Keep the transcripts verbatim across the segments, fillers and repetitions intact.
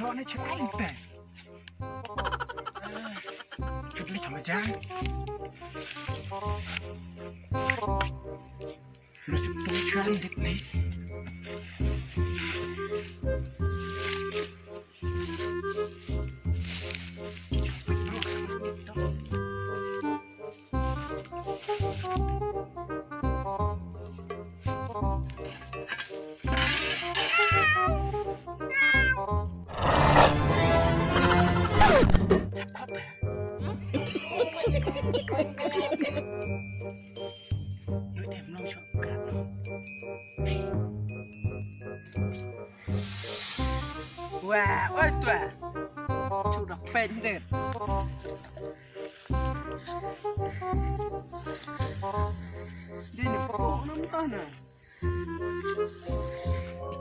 Ane chai te. Chut li kama jang. Lu sip tu chuan dit ni. Wa, oi tua. Chu dok pen det. Din ko nam ta na.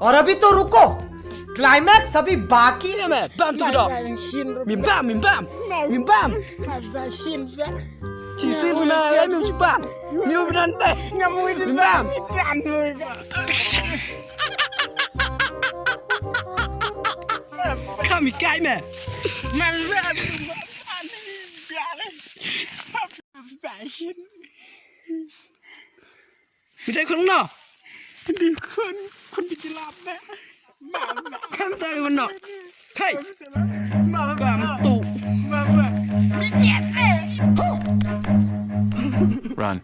और अभी तो रुको, क्लाइमैक्स अभी बाकी है। Bam tu dok. Mim bam, mim bam. Mim bam. Chi sin na, ai mim chi bam. Mim bam te. Mim bam. Kami kai me. Bida khun no. Di khun, khun di jilap na. Kam ta khun no. Hey. Kam tu. Run.